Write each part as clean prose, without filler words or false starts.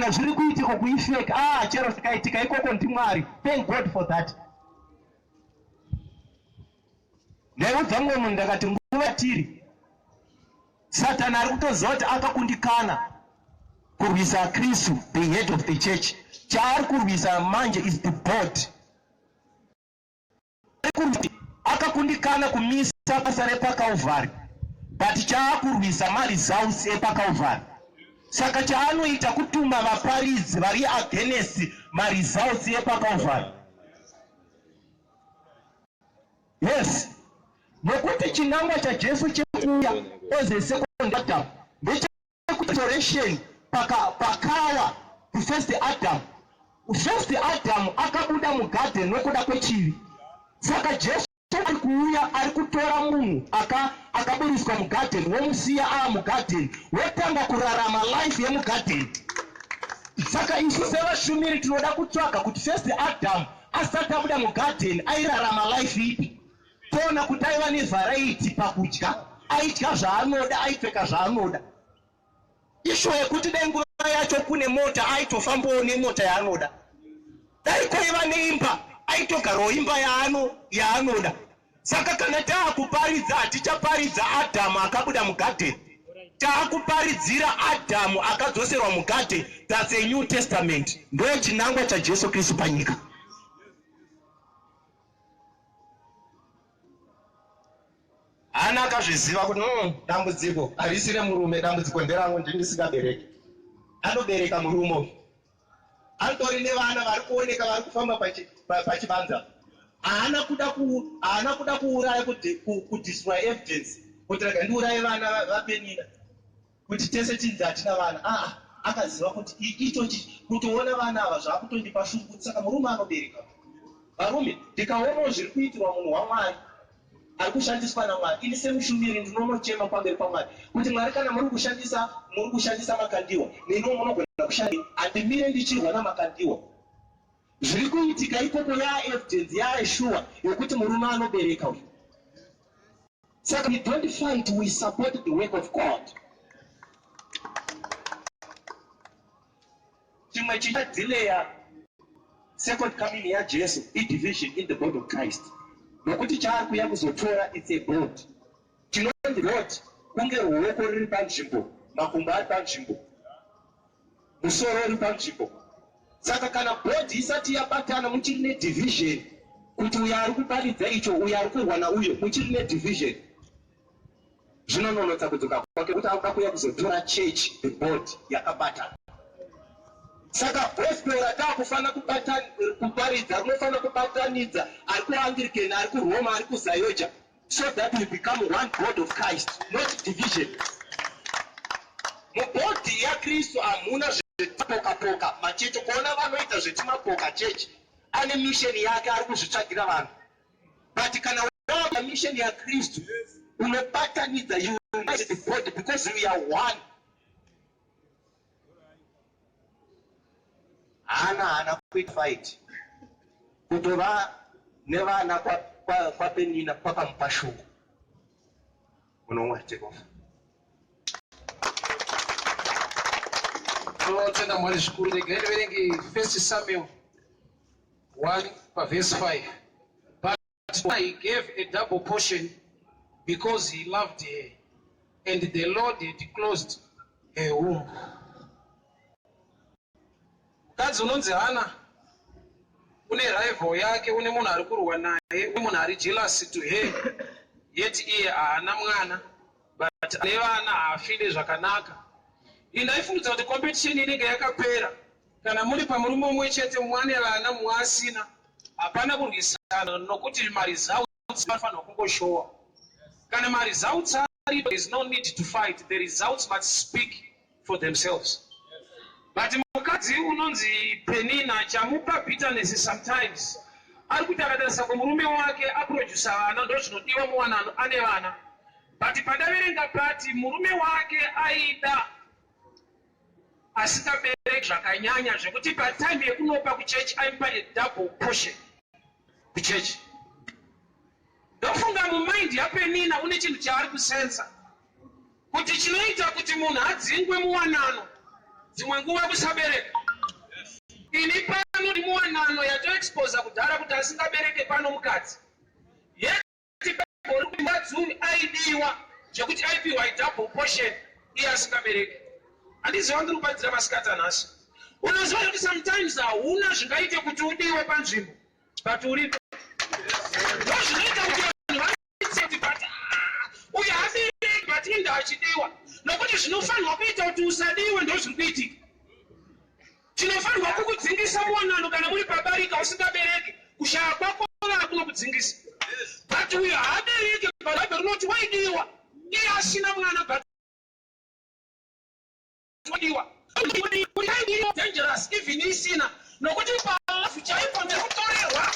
Kana zviri kuitika kuifake, ah, chero zvikaitika ikoko ndiMwari. Thank God for that. Ndaiudza mumwe munhu ndakati nguva yatiri Satani ari kutoziva kuti akakundikana kurwisa Kristu, the head of the church. Chaari kurwisa manje is the board. Akakundikana kumisa basa repaCalvary, but chaakurwisa maresults epaCalvary. Saka chaanoita kutuma vaparidzi vari against maresults epaCalvary. Yes, nokuti chinangwa chaJesu chekuuya as a second Adam ndechekurestoration pakawa the first Adam. First Adam akabuda mugarden nokuda kwechivi. Saka Jesu ari kuuya ari kutora munhu akaburitswa mugarden womusiya aa mugarden wotanga kurarama life yemugarden. Saka isu sevashumiri tinoda kutsvaga kuti first Adam asati abuda mugarden airarama life ipi, toona kuti aiva nevharaiti pakudya, aidya zvaanoda, aipfeka zvaanoda. Ishuwa yekuti dai nguva yacho kune mota aitofambawo nemota yaanoda, dai kwaiva neimba aitogarawo imba yaanoda. Saka kana taakuparidza hatichaparidza Adhamu akabuda mugarden, taakuparidzira Adhamu akadzoserwa mugarden. That's a New Testament. Ndo chinangwa chaJesu Kristu panyika. Hana akazviziva kuti dambudziko harisi remurume, dambudziko nderangu, ndini ndisingabereki. Anobereka murume uyu. Anotori nevana vari kuoneka vari kufamba pachivanza. Haana kuda ku haana kuda kuuraya kudestroy evidence kuti rega ndiuraye vana vaPenina kuti tese tinzi hatina vana. Aa, akaziva kuti ichochi kutoona vana ava zvakutondipa shungu, saka murume anobereka. Varume, ndikaonawo zviri kuitirwa munhu waMwari ari kushandiswa naMwari, ini semushumiri ndinonochema pamberi paMwari kuti Mwari, kana muri kushandisa muri kushandisa Makandiwa, neniwo munogona kushandisa. Handimire ndichirwa naMakandiwa. Zviri kuitika ikoko yaa evidence yaa sure yekuti murume anobereka uyu. Saka we don't fight, we support the work of God. Chimwe chichadhileya second coming yaJesu idivision in the body of Christ, nokuti chaari kuuya kuzotora it's a body. Chinonzi body kunge ruoko riri panzvimbo, makumbo ari panzvimbo, musoro uri panzvimbo. Saka kana body isati yabatana, muchiri nedivision kuti uyo ari kuparidza icho, uyo ari kurwa nauyo, muchiri nedivision. Zvinononotsa kudzoka kwake kuti akuda kuuya kuzotora church, the body yakabatana. Saka gospel ratakufanira kuparidza rinofanira kubatanidza ari kuAnglican, ari kuRoma, ari kuZayoja, so that we become one body of Christ, not division. Mubhodhi yaKristu hamuna zvetipoka-poka machechi. Kuona vanoita zvetimapoka chechi ane mission yake, ari kuzvitsvagira vanhu. But kana wava mission yaKristu unobatanidza, you unite the body because we are one. Haana haana kuita fight kutova nevana kwaPenina kwakamupa shungu. Munomwa take off. Tinotenda Mwari zvikuru. Regai ndiverenge First Samuel 1 pavhesi 5. But he gave a double portion because he loved her, and the Lord had closed her womb. Mukadzi unonzi Hana une rival yake, une munhu ari kurwa naye, une munhu ari jealous to her, yet iye haana mwana but ane vana, haafile zvakanaka. Ini ndaifungidza kuti competition inenge yakapera kana muri pamurume umwe chete, mumwe ane vana, mumwe asina, hapana kurwisana nokuti maresults anofanirwa kungoshowa. Kana maresults aripo, there is no need to fight, the results must speak for themselves. But mukadzi unonzi Penina chamupa bitterness sometimes ari kuti akatarisa kumurume wake aprodusa vana, ndozvinodiwa muwanano ane vana, but pandaverenga pati murume wake aida asingabereki zvakanyanya zvekuti patime yekunopa kuchechi aimupa a double portion kuchechi. Ndofunga mumind yaPenina une chinhu chaari kusensa kuti chinoita kuti munhu adzingwe muwanano. Dzimwe nguva kusabereka. Ini pano ndimuwanano yatoexposa kudhara kuti asingabereke pano mukadzi. Yet Bhaibheri kuti mukadzi uyu aidiwa zvekuti aipiwa idouble portion iye asingabereki. Handiziva ndiri kuparidzira masikati anhasi. Unoziva kuti sometimes hauna zvingaite kuti udiwe panzvimbo but uripo. Ndozvinoita kuti vanhu vaite kuti but ah, uyu haabereki but inda achidiwa nokuti zvinofanirwa kuita kuti usadiwe ndozviri kuitika. Chinofanirwa kukudzingisa muwanano kana muri pabarika usingabereki kushaya kwako vana kunokudzingisa. But uyo haabereki but Bible rinoti waidiwa iye asina mwana but waidiwa. Dangerous even isina nokuti palafu chaipo ndekutorerwa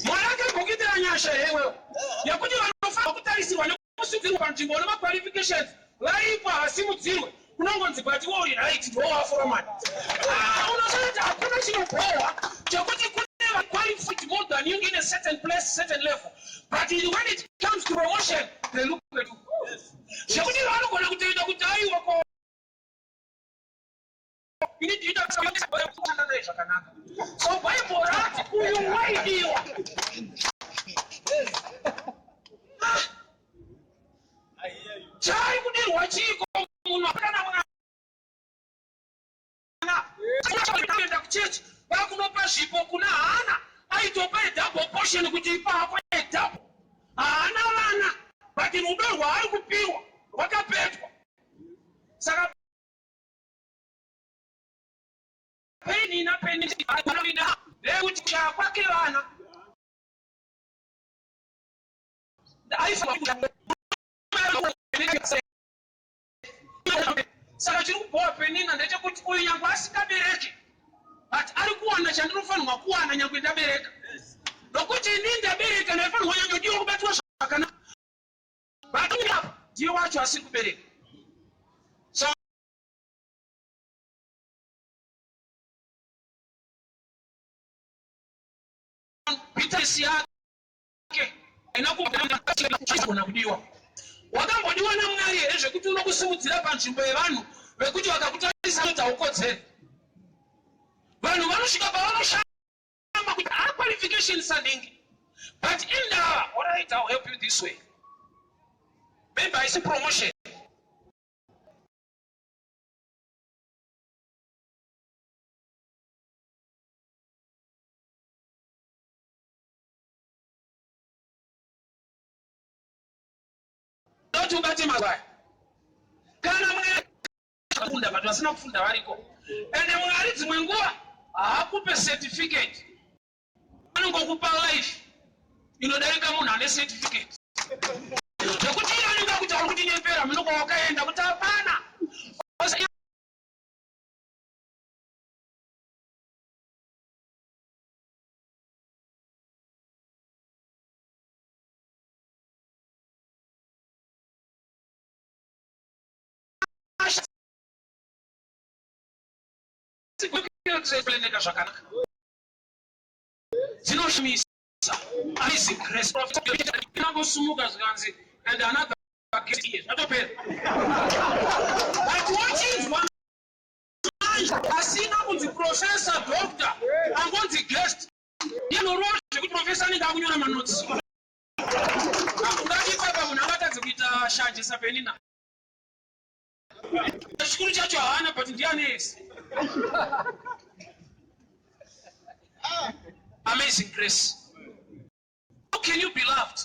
Mwari akambokuitira nyasha here iwewe yekuti vanofanirwa kutarisirwa nekusimudzirwa panzvimbo une maqualifications varipo havasimudzirwe kunongonzi but iwe uri right ndiwo waforomani ah, unozoita kuti hakuna chinobhohwa chekuti kune vaqualified more than you in a certain place certain level but when it comes to promotion they look at you zvekuti vanogona kutoenda kuti aiwa ko ini ndinoita kushanda naye zvakanaka so bible rati uyu waidiwa ah! chaari kudirwa chiiko munhu akana mwana enda kuchechi vakunopa zvipo kuna hana aitopa edouble portion kuti ipa hako edouble haana vana but rudo rwaari kupiwa rwakapetwa saka Penina Penina ndeyekuti kushaya kwake vana saka chiri kubhowa Penina ndechekuti uyu nyangwe asingabereki but ari kuwana chandinofanirwa kuwana nyangwe ndabereka nokuti ini ndabereka ndaifanirwa nyanyodiwa kubatwa zvakanaka but ndiye wacho asiri kubereka so bitterness yake haina kugona kudiwa wakambodiwa namwari here zvekuti unokusimudzira panzvimbo yevanhu vekuti vakakutarisa kuti haukodzeri vanhu vanosvika pavanoshama kuti a qualification saningi but indava alright I'll help you this way maybe haisi promotion Kuti ubate mazaya kana mwafunda but vasina kufunda variko ende mwari dzimwe nguva haakupe certificate anongokupa life inodarika munhu ane certificate zvekuti iye anenge akuti ari kutinyepera mino kwawakaenda kuti hapana zvakanaka dzinoshamisa amazing grace prophet angosumuka zvikanzi and another zvatopera but wachinzwa manje asina kunzi professor doctor angonzi guest inorova zvekuti professor anenge akunyora manotsi ungati ipapa munhu angatadze kuita shanje sapenina chikuru chacho haana but ndiani ese amazing grace how can you be loved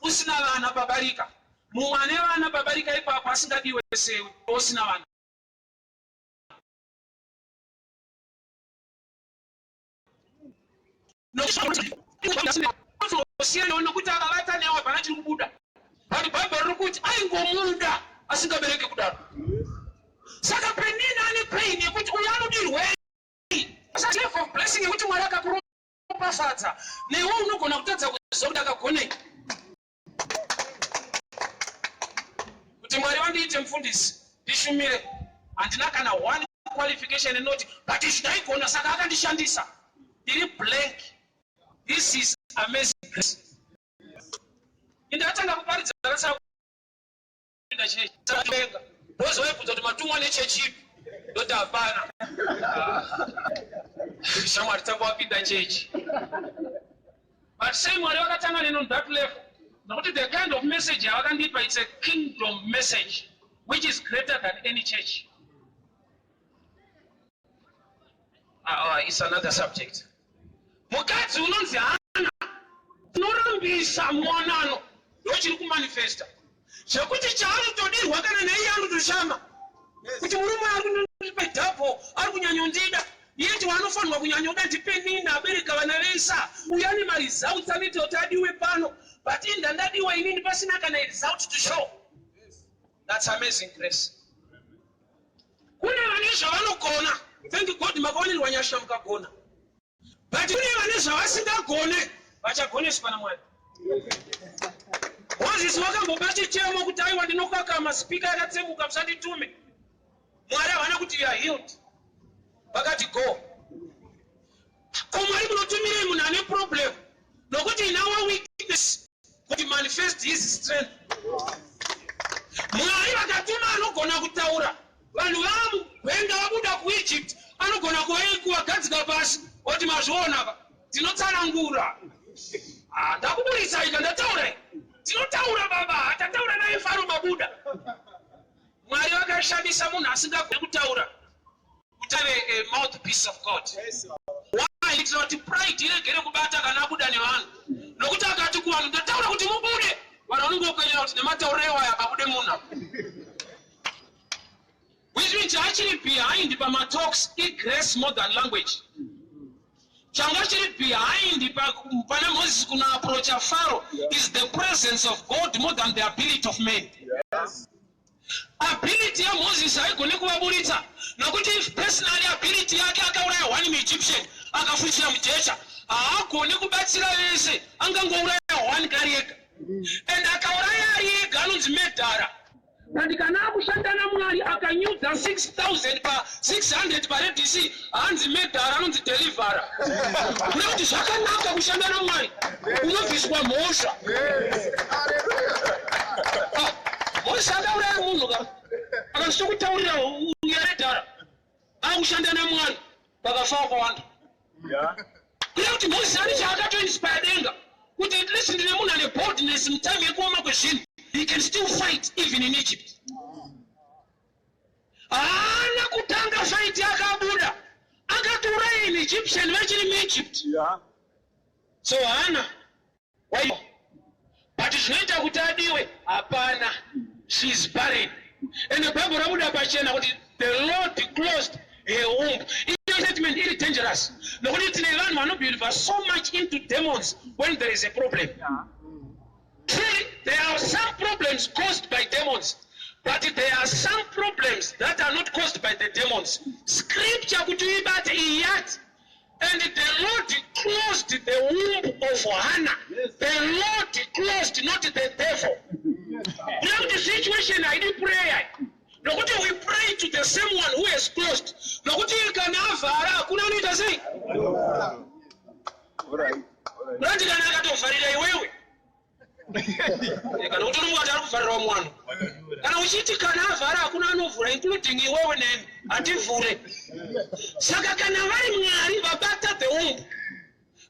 usina vana babarika mumwe ane vana babarika ipapo asingadiwe sewe usina vana Siyana nokuti akavata newe hapana chiri kubuda but bhaibheri riri kuti aingomuda asingabereki kudaro saka penina ane pain yekuti uyu anodirwei level of blessing yekuti mwari akakuropafadza newe unogona kutadza kuziva kuti akagonei kuti mwari vandiite mufundisi ndishumire handina kana one qualification inoti but izvi ndaigona saka akandishandisa ndiri blank this is amazing grace indatanga kuparidza Ndandisina kupinda chechi. Saka bozi vaibvunza kuti matumwa nechechi ipi, ndoti hapana. Shamwari tanga wapinda chechi. But sei Mwari vakatanga neni on that level? Nokuti the kind of message yavakandipa, it's a kingdom message which is greater than any church. It's another subject. Mukadzi unonzi Hana unorambisa muwanano, ndochiri kumanifesta zvekuti chaanotodirwa kana naiye anotoshama kuti murume ari kundipa double, ari kunyanyondida, yeti waanofanirwa kunyanyoda ndiPenina, abereka vana vesa. Uyo ane maresults anoita kuti adiwe pano, but inda ndadiwa inini pasina kana result to show. That's amazing grace. Kune vane zvavanogona, thank God makawanirwa nyasha mukagona, but kune vane zvavasingagone, vachagoneswa naMwari. Mozisi vakambopa chichemo kuti, "Aiwa, ndinokakama, speaker yakatsemuka, musanditume." Mwari havana kuti, "You are healed." Vakati, "Go." Ko Mwari munotumirei munhu ane problem? Nokuti in our weakness kuti manifest his strength. Mwari vakatuma anogona kutaura. Vanhu vamugwenga vabuda kuEgypt, anogona kuvagadzika pasi oti, "Mazviona ka, tinotsanangura. Ah, ndakuburitsai ka, ndataura, tinotaura baba, tataura naye Faro, mabuda." Mwari vakashandisa munhu asingagoni kutaura kuti ave a mouthpiece of God. Why? Kuitira kuti pride iregere kubata kana abuda nevanhu, nokuti akati kuvanhu, "Ndataura kuti mubude," vanhu vanongokwenyera kuti nematauriro ewaya ababude munhu apa, which means achiri behind pamatalks igrace more than language. Changa chiri behind pana Moses kunoapproacha Pharaoh is the presence of God more than the ability of man. Ability yaMoses haigoni kuvaburitsa, nokuti if personally ability yake akauraya one muEgyptian akafushira mujecha, haagoni kubatsira vese. Angangouraya one kari ega, and akauraya ari ega anonzi murderer. But kana akushanda naMwari, akanyudza 6000 pa 600 paRed Sea, haanzi murderer, anonzi deliverer. Kuda kuti zvakanaka kushanda naMwari, unobviswa mhosva. Ah, Mozisi akauraya munhu ka, akazitokutaurira uyaredhara akushanda naMwari, pakafa wakawanda. Kuda kuti Mozisi ane chaakatoinspire denga kuti at least ndine munhu ane boldness mutime yekuoma kwezvinhu. He can still fight even in Egypt. Haana kutanga fight, akabuda akatouraya in Egyptian vachiri muEgypt. So haana waiwa, but zvinoita kuti adiwe hapana. She is barren, and the Bible rabuda pachena kuti the Lord closed her womb. Iyo statement iri dangerous, nokuti tine vanhu vanobelieva so much into demons when there is a problem. Truly, there are some problems caused by demons, but there are some problems that are not caused by the demons. Scripture kuti uibate iyati, "And the Lord closed the womb of Hannah." The Lord closed, not the devil. Kuda kuti situation haidi prayer, nokuti we pray to the same one who has closed, nokuti kana avhara hakuna anoita sei. Kurati kana akatovharira iwewe, kana kuti unongati ari kuvharirwa mwana, kana uchiti kana avhara hakuna anovhura, including iwewe neni hativhure. Saka kana vari Mwari vabata the womb,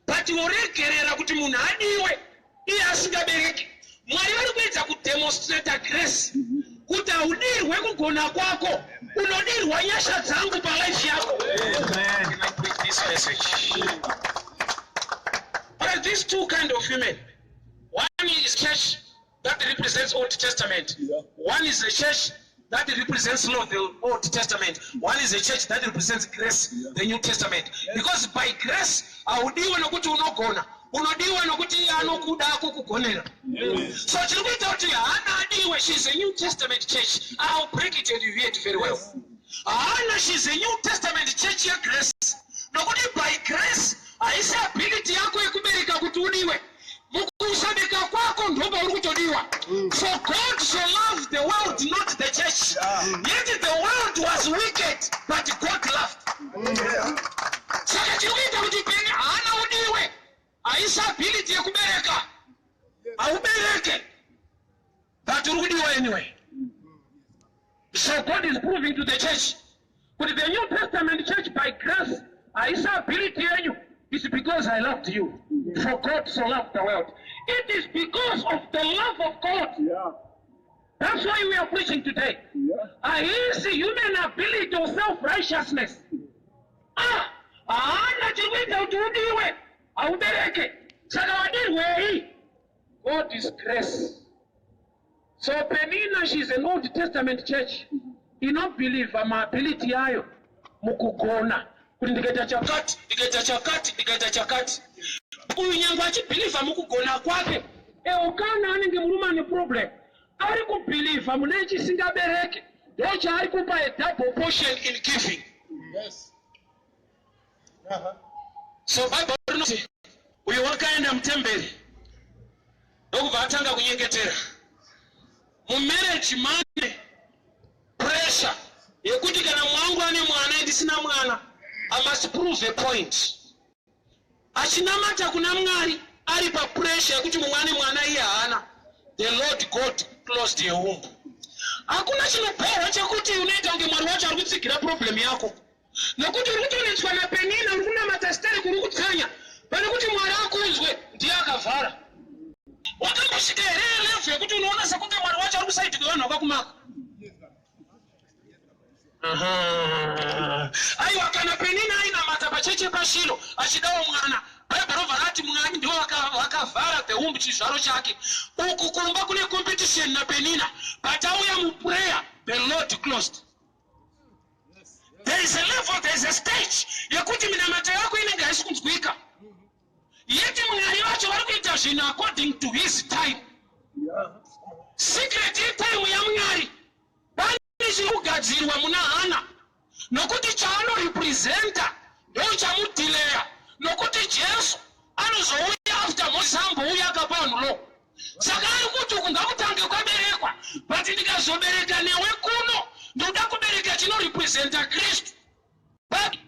but voregerera kuti munhu adiwe iye asingabereki, Mwari vari kuedza kudemonstrata grace kuti haudirwe kugona kwako, unodirwa nyasha dzangu palife yako. Can I preach this message? But these two kind of women, one is church that represents Old Testament, one is a church that represents law, the Old Testament, one is a church that represents grace, the New Testament, because by grace haudiwe nokuti unogona, unodiwa nokuti iye anokuda akukugonera. So chiri kuita kuti Hana adiwe, she is a New Testament church. I'll break it and you hear it very well. Hana, she is a New Testament church yegrace, nokuti by grace haisi ability yako yekubereka kuti udiwe. Mukusabika kwako ndopauri kutodiwa. For God so loved the world, not the church, yet the world was wicked, but God loved. Saka chiri kuita kuti peni haana udiwe haisi ability yekubereka, haubereke. But uri kudiwa anyway. So God is proving to the church kuti the New Testament church by grace haisi ability yenyu. It's because I loved you. For God so loved the world. It is because of the love of God. That's why we are preaching today. Haisi human ability or self-righteousness. Ah, haana chiri kuita kuti udiwe, haubereke. Saka wadirwei? God is grace. So Penina, she's an Old Testament church inobhilivha maability yayo mukugona kuti ndikaita chakati, ndikaita chakati, ndikaita chakati. Uyu nyange achibhilivha mukugona kwake, Elkana anenge murume ane problem, ari kubhilivha mune chisingabereke, ndo chaari kupa a double portion in giving. So Bible rinoti uyu wakaenda mutemberi ndokubva atanga kunyengetera. Mumarriage mane pressure yekuti kana mwangu ane mwana, ndisina mwana, I must prove a point. Achinamata kuna Mwari ari papressure yekuti mumwe ane mwana, iye haana, the Lord God closed your womb. Hakuna chinobhohwa chekuti unoita kunge Mwari wacho ari kutsigira problem yako, nokuti uri kutonetswa naPenina, uri kunamata stereki, uri kutsanya pane kuti Mwari akunzwe, ndiye akavhara. Wakambosvika here level yekuti unoona sekunge Mwari wacho ari kuside kwevanhu vakakumaka? Aha. Aiwa, kana Penina ainamata pacheche paShilo achidawo mwana, Bhaibheri robva rati Mwari ndivo vakavhara the womb, chizvaro chake. Uku kumba kune competition naPenina, but auya muprayer, the Lord closed. There is a level, there is a stage yekuti minamato yako inenge haisi kunzwika, yeti Mwari vacho vari kuita zvinhu according to his time. Secret yetime yaMwari, pane chiri kugadzirwa muna Hana, nokuti chaanorepresenta ndo chamudhileya, nokuti Jesu anozouya after Moses ambouya akapa vanhu law. Saka ari kuti uku ngakutange kwaberekwa, but ndikazobereka newe kuno, ndoda kubereka chinorepresenta Kristu. But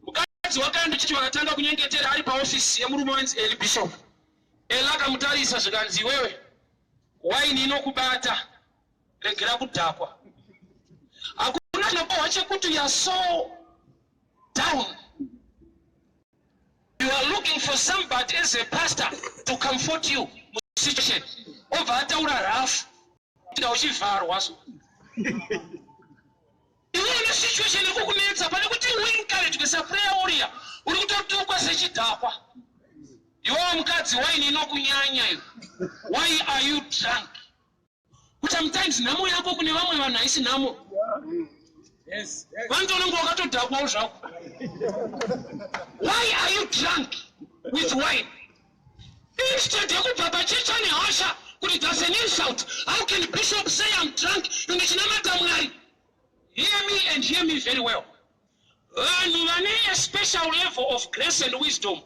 mukadzi wakaenda chichi, vakatanga kunyengetera ari paofisi yemurume wenzi Eli, bishop Eli. Akamutarisa, zvikanzi, "Iwewe, waini inokubata, regera kudhakwa." Hakuna chinobohwa chekuti you are so down, you are looking for somebody as a pastor to comfort you musituation, obva ataura rafu nda uchivharwa. So iwe une situation iri pane kuti uencouragwe saprayer warrior, uri kutotukwa sechidhakwa. Iwewe mukadzi, waini inokunyanya iwe, why are you drunk? Kuti sometimes nhamo yako kune vamwe vanhu haisi nhamo, vanotononge wakatodhakwawo zvako. Why are you drunk with wine? Instead yekubva pachecha nehasha kuti that's an insult, how can bishop say I'm drunk indichinamata Mwari? Hear me and hear me very well. Vanhu vane a special level of grace and wisdom,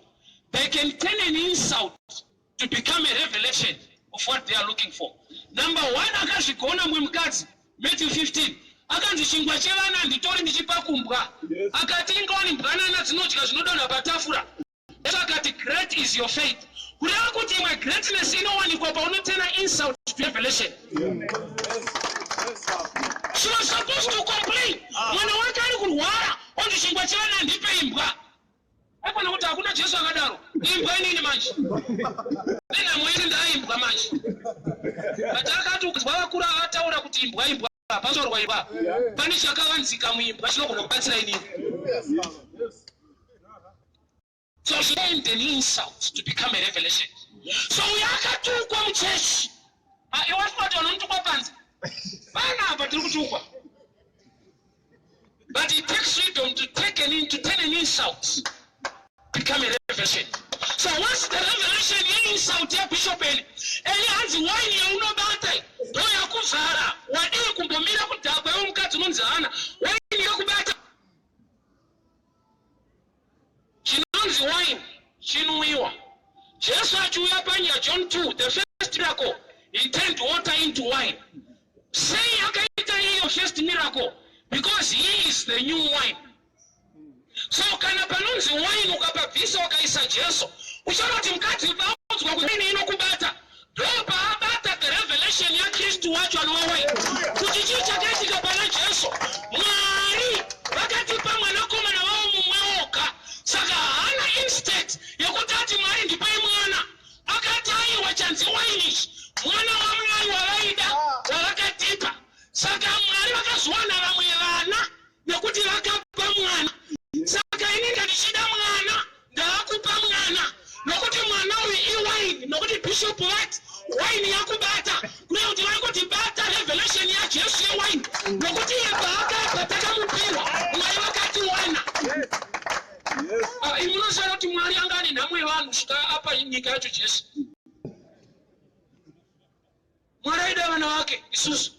they can turn an insult to become a revelation of what they are looking for. Number one akazvigona mumwe mukadzi, Matthew 15, akanzi, "Chingwa chevana handitori ndichipa kumbwa." Akati, "Ingawani mbwanana dzinodya zvinodonha patafura." Jesu akati, "Great is your faith." Kureva kuti imwe greatness inowanikwa paunoturna insult to revelation. She was supposed to complain, mwana wake ari kurwara, onzi, "Chingwa chevana handipe imbwa." Aikwana kuti hakuna Jesu akadaro, imbwa inini manje nenhamo yese ndaimbwa manje. But akati ukazwa vakuru avataura kuti imbwa, imbwa hapazorwa imbwa, pane chakavanzika muimbwa chinogona kubatsira inini. So she turned an insult to become a revelation. So uyo akatukwa muchechi, iwe kuti vanomutukwa panze panapa tiri kutukwa, but it takes freedom to take an in, to turn an insult become a revelation. So what's the revelation yeinsult yabishop Eli? Eli hanzi, "Waini yaunobata ndo yakuvhara, wadii kumbomira kudhakwa iwe mukadzi unonzi Hana? Waini yakubata." Chinonzi wine chinwiwa. Jesu achiuya panyika, John 2, the first miracle, he turned water into wine. Sei akaita iyo first miracle? Because he is the new wine. So kana panonzi wine ukapabvisa ukaisa Jesu, uchaona kuti mukadzi paudzwa kuti waini inokubata, ndo paabata the revelation. Revelation yaKristu wacho anova waini. Kuti chii chakaitika pana Jesu? Mwari vakatipa mwanakomana wavo mumwe woga. Saka haana instead yekuti ati Mwari ndipai mwana. Akati aiwa chanzi waini ichi. Mwana waMwari wavaida wavakatipa. Saka Mwari vakazowana vamwe vana nekuti vakapa mwana. Saka ini ndichida mwana ndavakupa mwana nokuti mwana uyu iwaini nokuti bishop vati waini yakubata kureva kuti vari kuti bata revelation yaJesu yewaini nokuti iye paakabva takamupiwa Mwari vakatiwana. Imi munoziva kuti Mwari anga ane nhamo yevanhu kusvika apa nyika yacho Jesu. Mwari aida vana vake isusu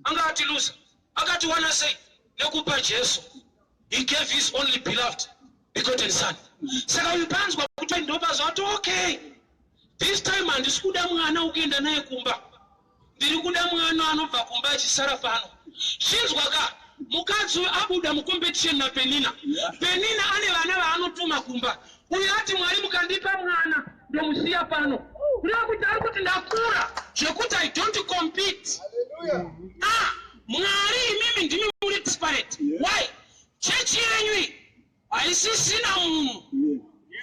anga atiluza akatiwana sei nekupa Jesu. He gave his only beloved begotten son. Saka uyu panzwa kuti ndopazwa kuti okay, this time handisi kuda mwana ukuenda naye kumba, ndiri kuda mwana anobva kumba achisara pano. Chinzwa ka, mukadzi uyu abuda mucompetition naPenina. Penina ane vana vaanotuma kumba. Uyu ati Mwari mukandipa mwana ndomusiya pano. Kureva kuti ari kuti ndakura zvekuti I don't compete. Mwari imimi ndimi muri desperate. Why? Chechi yenyu iyi haisisina munhu.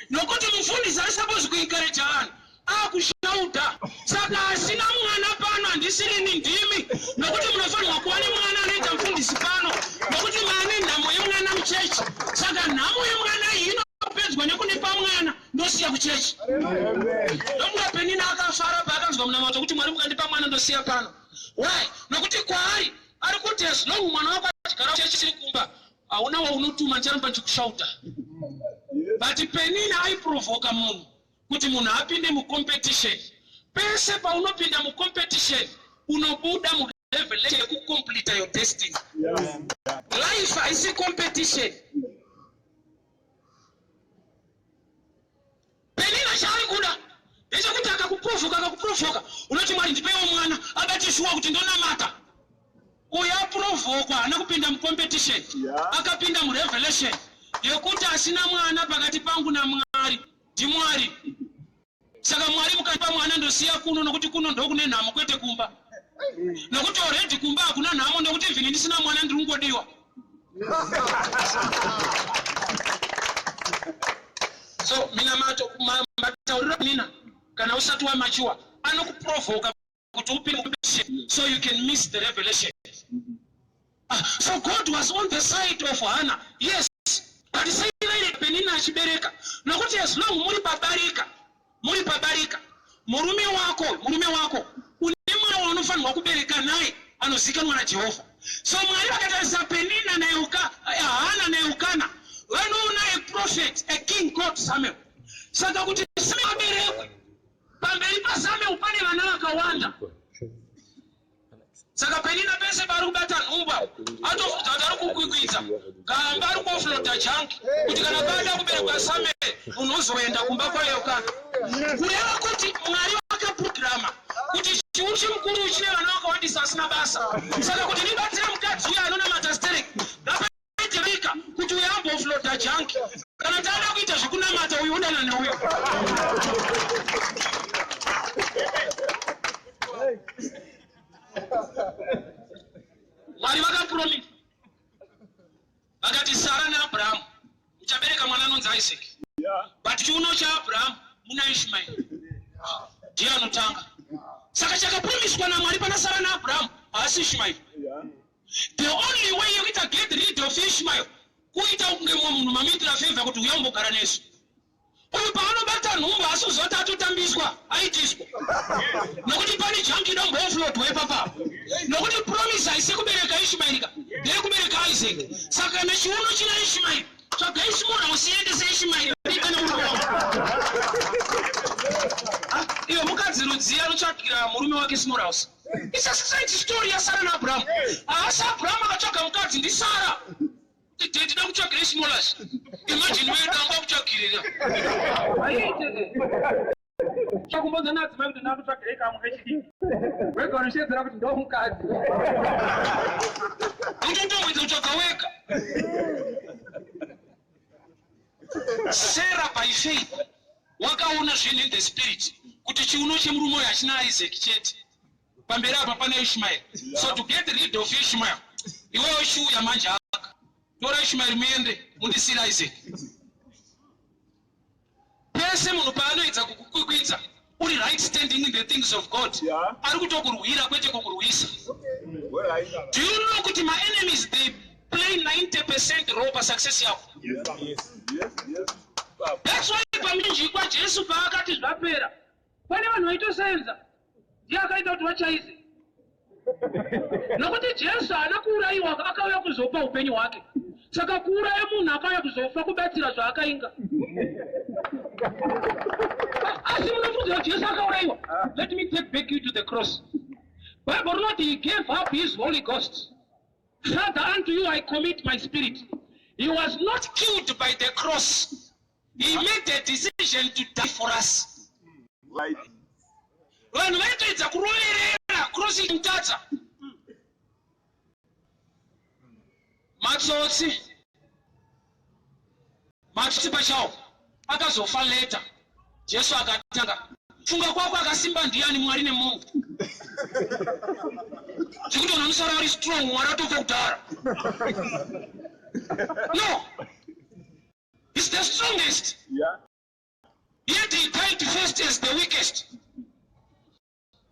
Nokuti mufundisi ari supposed kuencourage vanhu akushauta. Saka asina mwana pano handisirini ndimi, nokuti munofanirwa kuva nemwana anoita mufundisi pano, nokuti maane nhamo yemwana muchechi. Saka nhamo yemwana iyi inopedzwa nekunipa mwana ndosiya kuchechi. Ndomuka Penina akafara paakanzwa munamato kuti Mwari mukandipa mwana ndosiya pano. Why? Nokuti kwaari ari kuti as long mwana wako achigara chechi siri kumba hauna waunotuma, ndicharamba ndichikushauta. But Penina aiprovoka munhu kuti munhu apinde mucompetition. Pese paunopinda mucompetition unobuda murevelation yekucompleta your destiny. Life haisi competition. Penina chaari kuda ndechekuti akakuprovoka akakuprovoka unoti Mwari ndipewo mwana abate shuwa kuti ndonamata. Uyu aprovokwa haana kupinda mucompetition, akapinda murevelation yekuti asina mwana pakati pangu naMwari ndiMwari. Saka Mwari mukandipa mwana ndosiya kuno, nokuti kuno ndokune nhamo kwete kumba, nokuti already kumba hakuna nhamo, nokuti even ndisina mwana ndiri kungodiwa. So minamato matauriro Penina kana usati wamachiwa anokuprovoka kuti upinde competition so you can miss the revelation. So God was on the side of Hannah, yes, but sei vairega Penina achibereka? Nokuti as long muri pabarika, muri pabarika, murume wako, murume wako une mwana waunofanirwa kubereka naye anozikanwa naJehovha. So Mwari vakatarisa Penina naEuka, Hana naEukana, vanoona a prophet, a king called Samuel. Saka kuti Samuel aberekwe, pamberi paSamuel pane vana vakawanda. Saka Penina pese paari kubata nhumbu atofudza kuti ari kukwikwidza gamba, ari kuoflota junk kuti kana pada kuberekwa Samuel munhu ozoenda kumba kwaEukana. Kureva kuti Mwari vakaprograma kuti chiuru chemukuru chine vana vakawandisa asina basa. Saka kuti ndibatsire mukadzi uyo anonamata sterek, ngapaite kuti uyo amboflota junk. Kana taada kuita zvekunamata uyu udana neuyo. Mwari vakapromisa vakati Sara naAbrahamu uchabereka mwana anonzi Isaac, but chiuno chaAbrahamu muna Ishmael ndiye anotanga. Saka chakapromiswa naMwari pana Sara naAbrahamu haasi Ishmael. The only way yekuita get rid of Ishmael kuita kunge mumwe munhu mamuitira favor kuti uya umbogara nesu. Uyu paanobata nhumbu haasi kuziva kuti atotambiswa, aitiswa, nokuti pane junk idombooflodwa ipapa, nokuti promise haisi kubereka Ishmael ka, ndeyekubereka Isaac. Saka kana chiuno china Ishmael, tsvaga Ishmael usiendese Ishmael ite nemurume wako. Iwe mukadzi rudzii anotsvagira murume wake small house? It's a straight story yaSara naAbraham. Haasi Abraham akatsvaga mukadzi, ndiSara. Ndida kutsvagira small house. Imagine wewe damba kutsvagirira. Chakumbonza nadzimai kuti ndakutsvagira kamwe kechidiki. Wega unoshedzera kuti ndo mukadzi. Unotomboedza kutsvaga wega. Sarah by faith wakaona zvinhu in the spirit kuti chiuno chemurume uyu hachina Isaac chete. Pamberi apa pana Ishmael. So to get rid of Ishmael, iwewe chiuya manje aka. Tora Ishmael muende, mundisira Isaac. Pese munhu paanoedza kukukwikwidza, uri right standing in the things of God. Ari kutokurwira kwete kukurwisa. Do you know kuti my enemies, they play 90% role pasuccess yako? Yes. That's why pamuchinjikwa Jesu paakati zvapera, pane vanhu vaitosenza, ndiye akaita kuti vachaize. Nokuti Jesu haana kuurayiwa, akauya kuzopa upenyu hwake. Saka kuuraya munhu akauya kuzofa kubatsira zvaakainga. Asi munofunzira kuti Jesu akaurayiwa? Let me take back you to the cross. Bible rinoti he gave up his Holy Ghost. "Father, unto you I commit my spirit." He was not killed by the cross. He made a decision to die for us. Vanhu vaitoedza kuroverera cross imutadza. Matsotsi, matsotsi pachawo akazofa later. Jesu akatanga funga kwako, akasimba ndiani, Mwari nemunhu? Zvekuti vanhu vanosara vari strong, Mwari atofa kudhara. No, he's the strongest, yet he died first as the weakest.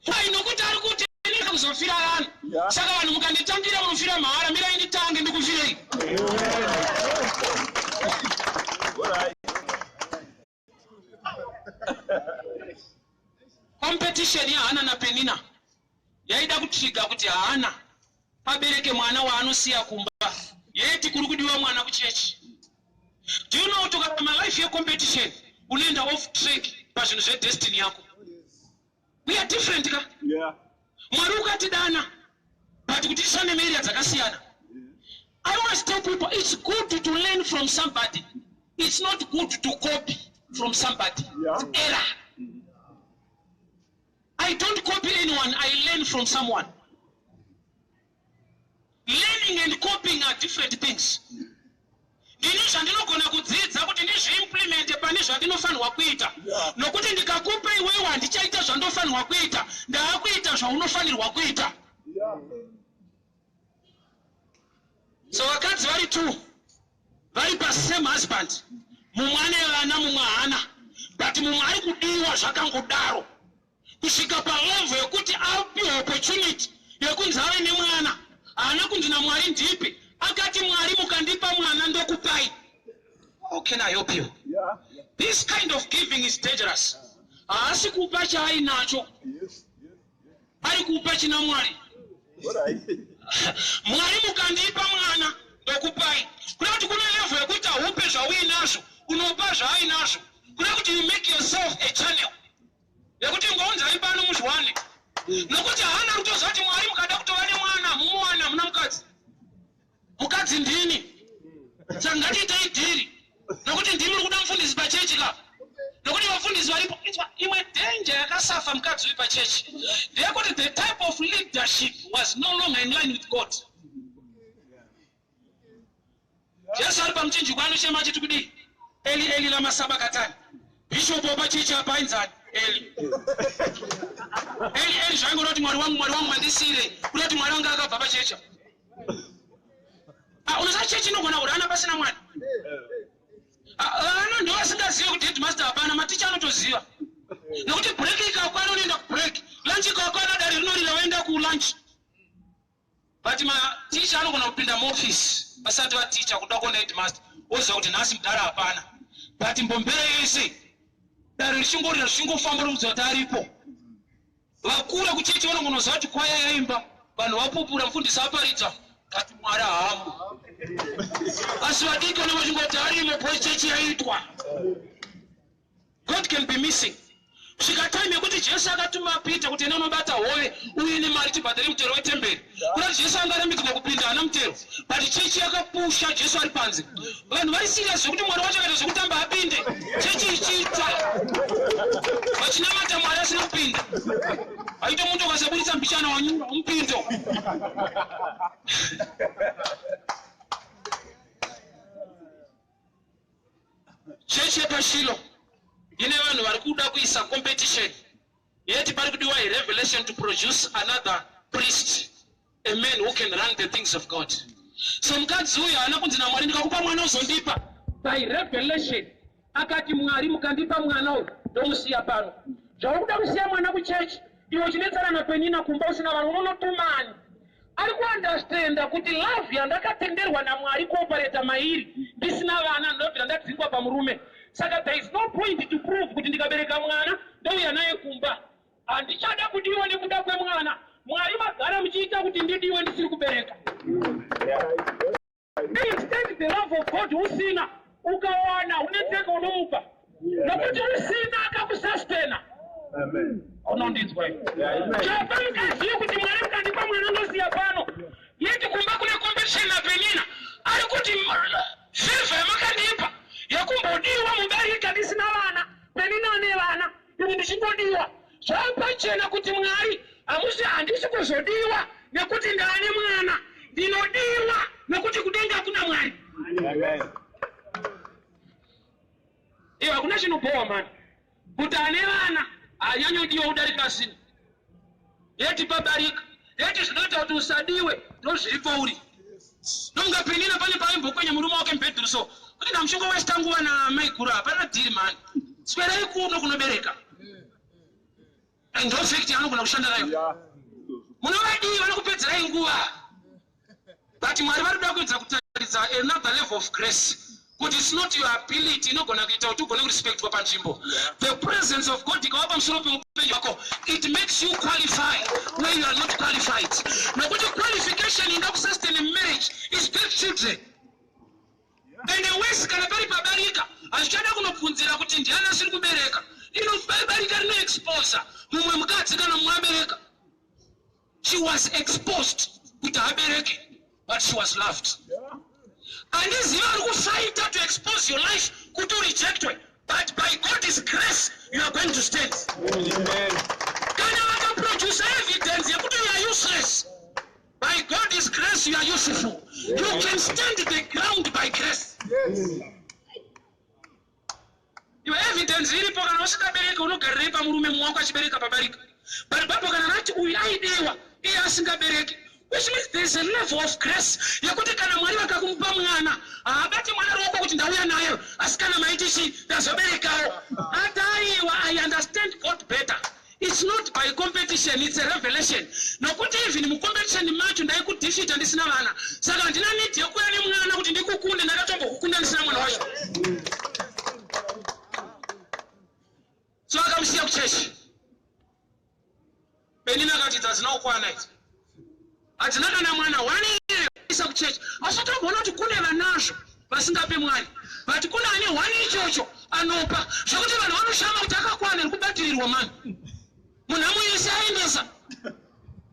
Why? Nokuti ari kuti ndinoda kuzofira vanhu. Saka vanhu mukanditangira munofira mahara. Mirai nditange ndikufirei. Competition yaHana naPenina yaida kutrigger kuti Hana abereke mwana waanosiya kumba, yeti kuri kudiwa mwana kuchechi. Do you know kuti ukarama life yecompetition, unoenda off track pazvinhu zvedestiny yako? We are different ka. Mwari ukatidana, but kuti tishande muarea dzakasiyana. I always tell people, it's good to learn from somebody, it's not good to copy from somebody. It's error. I don't copy anyone, I learn from someone. Learning and copying are different things. Ndini zvandinogona kudzidza kuti ndizviimplemente pane zvandinofanirwa kuita, nokuti ndikakupa iwewe, handichaita zvandofanirwa kuita, ndaakuita zvaunofanirwa kuita. So vakadzi vari two vari pasame husband, mumwe ane vana, mumwe haana, but mumwe ari kudiwa zvakangodaro kusvika palevel yekuti apiwa opportunity yekunzi ave nemwana. Haana kunzi naMwari ndipi, akati, "Mwari, mukandipa mwana ndokupai." How can I help you? This kind of giving is dangerous. Haasi kupa chaainacho, ari kupa china Mwari. "Mwari, mukandipa mwana ndokupai." Kuda kuti kune level yekuti haupe zvauinazvo, unopa zvaainazvo. Kuda kuti you make yourself a channel yekuti ngounzai pano muzviwane, nokuti haana kutoziva kuti Mwari mukada kutova nemwana mumuwana muna mukadzi. Mukadzi ndini, saka ngatiitei deal, nokuti ndimi uri kuda mufundisi pachechi ka, nokuti vafundisi varipo. Inzwa, imwe danger yakasafa mukadzi uyu pachechi ndeyekuti the type of leadership was no longer in line with God. Jesu ari pamuchinjikwa anochema achiti kudii? "Eli, Eli, lama sabakatani?" Bhishopu wapachechi apa ainzani? Eli, Eli, Eli. Zvaingona kuti, "Mwari wangu, Mwari wangu, mandisiyirei?" Kuda kuti Mwari anga akabva pachechi. Ah, unoziva chechi inogona kurana pasina mwana. Ah, vana ndo vasingazivi kuti headmaster hapana. Maticha anotoziva, nokuti break ikakwana unoenda kubreak, lunch ikakwana dare rinorira waenda kulunch, but maticha anogona kupinda muofisi vasati vaticha kuda kuona headmaster, oziva kuti nhasi mudhara hapana, but mbombera yese dare richingorira richingofamba rokuziva kuti aripo. Vakura kuchechi vanongonoziva kuti kwaya yaimba, vanhu vapupura, mufundisi aparidza, but Mwari haamo. Asi vadiki vanenge vachingoti arimo po chechi yaitwa. God can be missing kusvika time yekuti Jesu akatuma Peter kuti enda unobata hove uine mari tibhadhare mutero wetemberi. Kuda kuti Jesu angarambidzwa kupinda, haana mutero, but chechi yakapusha Jesu ari panze. Vanhu vari serious zvekuti Mwari wacho akaita zvekutamba apinde chechi ichiitwa, vachinamata Mwari asina kupinda. Aito munhu ukasaburitsa mbichana wanyura umupindo. Chechi yepaShilo ine vanhu vari kuda kuisa competition. Yet pari kudiwa a revelation to produce another priest, a man who can run the things of God. So mukadzi uyu haana kunzi naMwari ndikakupa mwana uzondipa. By revelation akati Mwari mukandipa mwana uyu ndomusiya pano. Zvauri kuda kusiya mwana kuchechi iwe uchinetsana naPenina kumba usina vanhu unonotumani? Ari kuunderstanda kuti love yandakatenderwa naMwari kuoperata mairi ndisina vana ndinobvira ndadzingwa pamurume. Saka there is no point to prove kuti ndikabereka mwana ndouya naye kumba. Handichada kudiwa nekuda kwemwana. Mwari magara muchiita kuti ndidiwe ndisiri kubereka. Extend the love of God usina ukawana unetseka unomupa nokuti usina akakusastena. Unondinzwa chapa mukazive kuti Mwari mukandipa mwana ndosiya pano yeti kumba kune competition naPenina ari kuti favour yamakandipa yekumbodiwa mubarika ndisina vana Penina ane vana ini ndichingodiwa zvapachena kuti Mwari hamusi handisi kuzodiwa nekuti ndaane mwana ndinodiwa nekuti kudenga kuna Mwari. Iwe hakuna chinobhowa mani kuti ane vana hanyanyodiwa kudarika asina yeti pabarika yeti zvinoita kuti usadiwe ndozviri pauri nonga Penina pane paimbokwenya murume wake mubhedhuru so kuti ndamushonga westa nguva namaiguru hapana dhiri mani swerai kuno kunobereka ndo fact yaanogona kushanda nayo munovadii vanokupedzerai nguva but Mwari vari kuda kuedza kutaridza another level of grace kuti it's not your ability inogona kuita kuti ugone kurespectwa panzvimbo. The presence of God ikava pamusoro peupenyu hwako, it makes you qualify where you are not qualified, nokuti qualification ingakusustain marriage is birth children. Ende wese kana pari pabarika hazvichada kunobvunzira kuti ndiani asiri kubereka, inobarika rinoexposa mumwe mukadzi kana mumwe abereka. She was exposed kuti abereke, but she was loved. Handizivi ari kufighta to expose your life kuti urejectwe, but by God's grace you are going to stand. Kana vakaproduce evidence yekuti you are useless, by God's grace you are useful. You can stand the ground by grace. Iwe evidence iripo, kana usingabereki unogarirei pamurume mumwe wako achibereka pabarika? But Bible kana rati uyu aidiwa iye asingabereki, which means there is a level of grace yekuti kana Mwari vakakumupa mwana haabati mwana ruoko kuti ndauya nayo asi kana maiti chi ndazoberekawo ataiwa. I understand God better. It's not by competition, it's a revelation, nokuti even mucompetition macho ndaikudefeata ndisina vana, saka handina need yekuuya nemwana kuti ndikukunde, ndakatombokukunda ndisina mwana wacho. So akamusiya kuchechi. Penina akati idzi hadzina kukwana, idzi hadzina kana mwana one isa kuchechi. Asi utomboona kuti kune vanazvo vasingape Mwari, but kune ane one ichocho anopa zvekuti vanhu vanoshama kuti akakwana iri kubatirirwa mani munhu amuyese aendesa.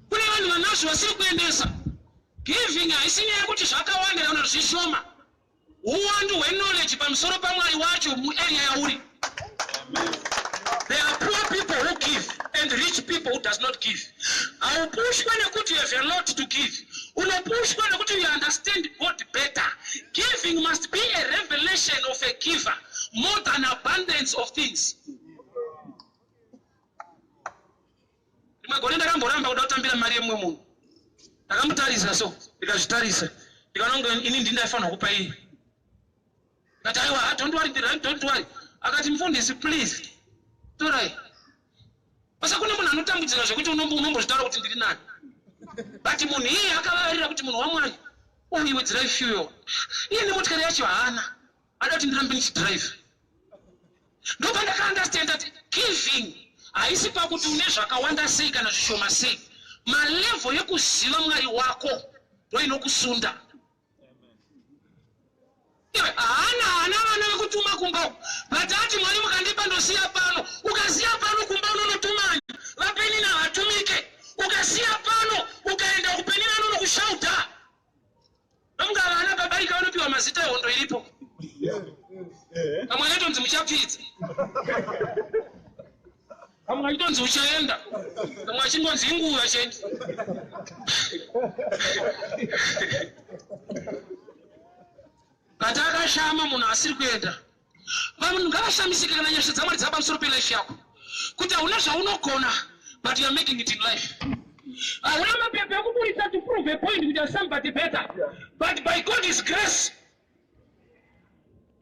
Kune vanhu vanazvo vasiri kuendesa. Giving haisi nyaya yekuti zvakawanda kana zvishoma, uwandu hweknowledge pamusoro paMwari wacho muarea yauri. There are poor people who give and rich people who does not give. Haupushwe nekuti you have a lot to give, unopushwa nekuti you understand God better. Giving must be a revelation of a giver more than abundance of things. Rimwe gore ndakamboramba kuda kutambira mari yemumwe munhu. Ndakamutarisa so, ndikazvitarisa, ndikaona kunge ini ndini ndaifanirwa kupa iye. Ndikati aiwa, don't worry, don't worry. Akati mufundisi, please torai. Basa kune munhu anotambudzika zvekuti unombozvitaura kuti ndiri nani, but munhu iye akavavarira kuti munhu waMwari uyu wedzerai fuel, iye nemotikari yacho haana, ada kuti ndirambe ndichidrive. Ndopandakaunderstand kuti giving haisi pakuti une zvakawanda sei kana zvishoma sei, malevel yekuziva Mwari wako ndo inokusunda. Iwe haana haana vana vekutuma kumba uku, but ati Mwari mukandipa ndosiya pano. Ukasiya pano kumba unonotumani? VaPenina havatumike. Ukasiya pano ukaenda kuPenina anonokushauta. Ndokunga vana pabarika vanopiwa mazita ehondo iripo, kamwe kaitonzi muchapfidza, kamwe kachitonzi uchaenda, kamwe achingonzi inguva chete. But akashama munhu asiri kuenda. Vanhu ngavashamisike kana nyasha dzaMwari dzava pamusoro pelife yako. Kuti hauna zvaunogona, but you are making it in life. Hauna mapepa ekuburitsa to prove a point kuti somebody better, but by God's grace.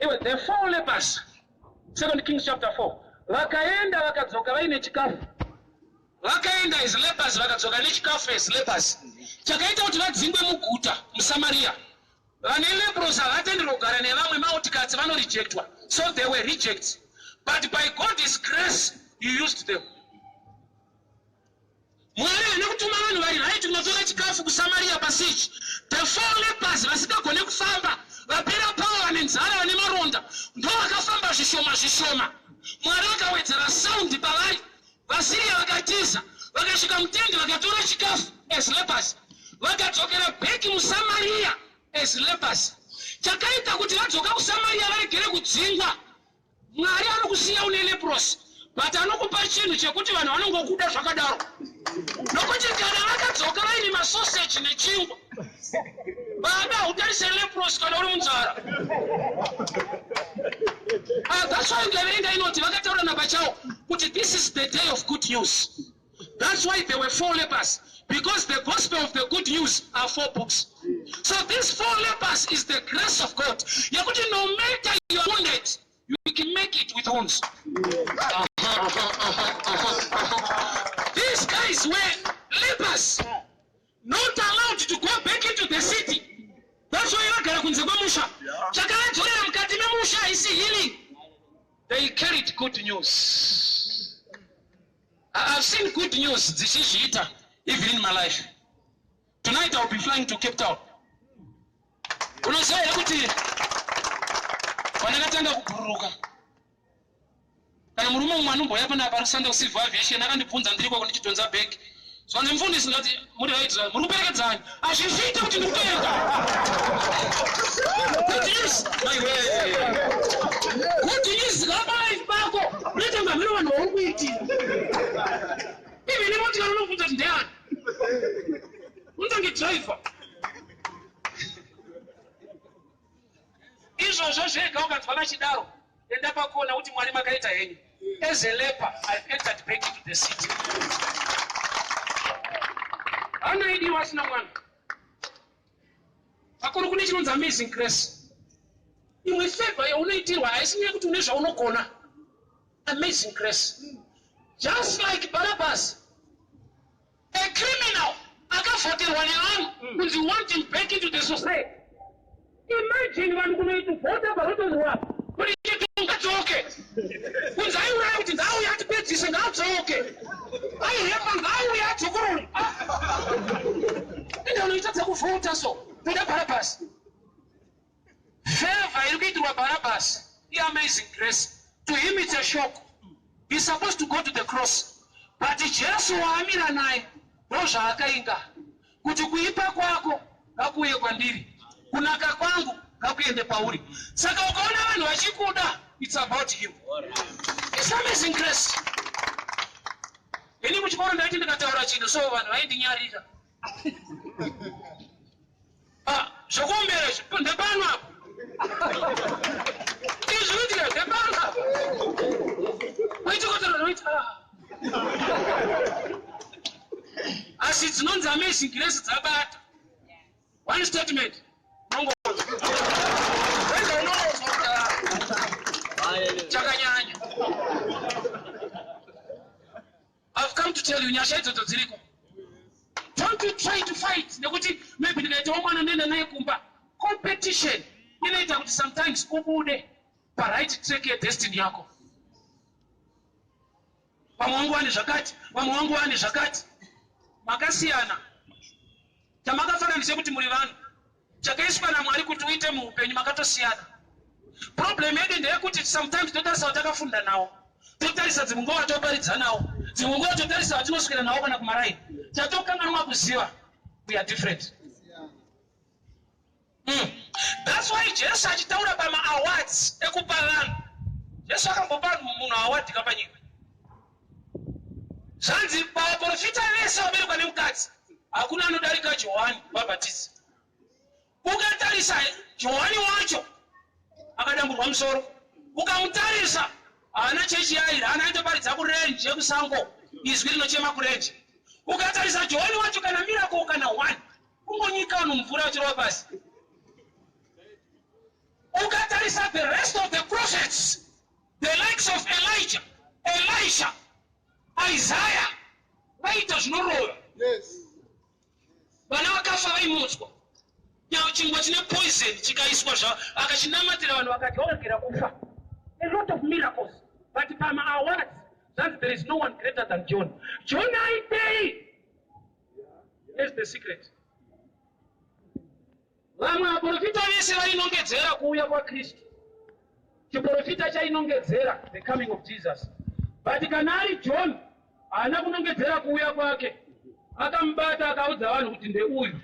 Iwe, the four lepers, Second Kings chapter 4, vakaenda vakadzoka vaine chikafu. Vakaenda as lepers, vakadzoka nechikafu as lepers. Chakaita kuti vadzingwe muguta muSamaria, vane leprosy havatenderwi kugara nevamwe, maoutcasts, vanorejectwa. So they were reject, but by God's grace you used them. Mwari haana kutuma vanhu vari right kunotora chikafu kuSamaria pasichi. The four lepers vasingagone kufamba, vapera power, vane nzara, vane maronda, ndo vakafamba zvishoma zvishoma. Mwari akawedzera sound pavari. VaSiriya vakatiza, vakasvika mutende, vakatora chikafu as lepers, vakadzokera back muSamaria as lepers. Chakaita kuti vadzoka kuSamaria varegere kudzingwa, Mwari anokusiya une leprosy, but anokupa chinhu chekuti vanhu vanongokuda zvakadaro, nokuti kana vakadzoka vaine masoseji nechingwa, baba, hautarise leprosy kana uri munzara. Ah, that's why ukaverenga inoti vakataura napachawo kuti this is the day of good news. That's why there were four lepers, because the gospel of the good news are four books. So these four lepers is the grace of God yekuti no matter you are wounded, you can make it with wounds. These guys were lepers, not allowed to go back into the city. That's why vagara kunze kwemusha. Chakavadzorera mukati memusha isi healing. They carried good news. I've seen good news dzichizviita even in my life. Tonight I'll be flying to Cape Town. Unoziva here kuti pandakatanga kubhururuka, kana murume mumwe anombouya panapa ari kushanda kucivil aviation akandibvunza ndiri kwako ndichidhonza bhegi, zvanzi, "Mufundisi," ndati, "Muri right, muri kuperekedzani?" Hazvizviite kuti ndikupereka. Good news, maiwe, good news zikapa life pako unoita kunga mhino vanhu vauri kuitira. Even emotikari unobvunza kuti ndeyani, unotange driver. Izvozvo zvega ukanzwa vachidaro, enda pakona kuti, "Mwari, makaita henyu. As a leper I've entered back into the city." Anaidiwa asina mwana vakuru. Kune chinonzi amazing grace. Imwe favor yaunoitirwa haisi nyaya yekuti une zvaunogona. Amazing grace, just like Barabbas, a criminal akavhoterwa nevanhu kunzi want him back into the society. Imagine vanhu kunoitivhota parotonzwa kuti chitungadzoke, kunzi aiuraya, kuti ngaauye atipedzise, ngaadzoke, airepa ngaauye adzokorore. Ende unoita dzekuvhota, so toda Barabbas. Favor iri kuitirwa Barabbas iamazing grace. To him it's a shock. He's supposed to go to the cross, but Jesu waamira naye ndo zvaakainga kuti kuipa kwako ngakuuye kwandiri, kunaka kwangu ngakuende pauri. Saka ukaona vanhu vachikuda, it's about him. It's amazing grace. Ini kuchikoro ndaiti ndikataura chinhu so, vanhu vaindinyarira. Ah, zvokuombera izvi ndepano apo, izvi zvinoitika ndepano apo, waitikotoranoita. Asi dzinonzi amazing grace dzabata one statement, unongonzwa unongonzwa kuti, ah, chakanyanya. I've come to tell you, nyasha idzodzo dziriko. Don't you try to fight nekuti maybe ndikaitawo mwana ndoenda naye kumba. Competition inoita kuti sometimes ubude paright track yedestiny yako. Vamwe vangu vane zvakati, vamwe vangu vane zvakati, makasiyana. Chamakafanana chekuti muri vanhu, chakaiswa naMwari kuti uite muupenyu makatosiyana. Problem yedu ndeyekuti sometimes totarisa vatakafunda nawo, totarisa dzimwe nguva vatoparidza nawo, dzimwe nguva totarisa vatinoswera nawo kana kumaraini. Chatokanganwa kuziva, we are different. That's why Jesu achitaura pamaawards ekupa vanhu, Jesu akambopa munhu award kapanyika. Zvanzi pavaprofita vese vaberekwa nemukadzi hakuna anodarika Johani Mubhabhatidzi. Ukatarisa Johani wacho akadamburwa musoro, ukamutarisa. Haana chechi yaira, haana aitoparidza kurenje kusango, izwi rinochema kurenje. Ukatarisa Johani wacho kana miracle kana one, kungonyika vanhu mvura vachirova pasi. Ukatarisa the rest of the prophets, the likes of Elijah, Elisha, Isaiah, vaiita zvinorova. Vana vakafa vaimutswa. Nyau chingwa chine poison chikaiswa zva akachinamatira vanhu vakadya voregera kufa. A lot of miracles. But pama awards zvanzi there is no one greater than John. John aitei? Here's the secret. Vamwe vaprofita vese vainongedzera kuuya kwaKristu. Chiprofita chainongedzera the coming of Jesus. But kana ari John haana kunongedzera kuuya kwake. Akamubata akaudza vanhu kuti ndeuyu.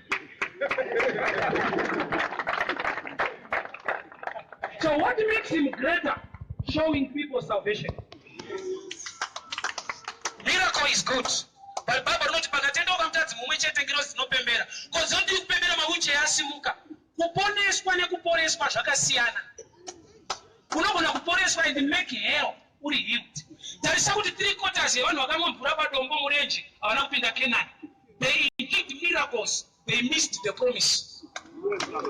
So what makes him greater? Showing people salvation. Miracle is good. But Bible rinoti pakatendeuka mutadzi mumwe chete ngirozi dzinopembera. Ko dzinodii kupembera mawheelchair asimuka? Kuponeswa nekuporeswa zvakasiyana. Unogona kuporeswa and make hell uri healed. Tarisa kuti 3/4 yevanhu vakanwa mvura padombo murenje havana kupinda Canaan. They did miracles, they missed the promise.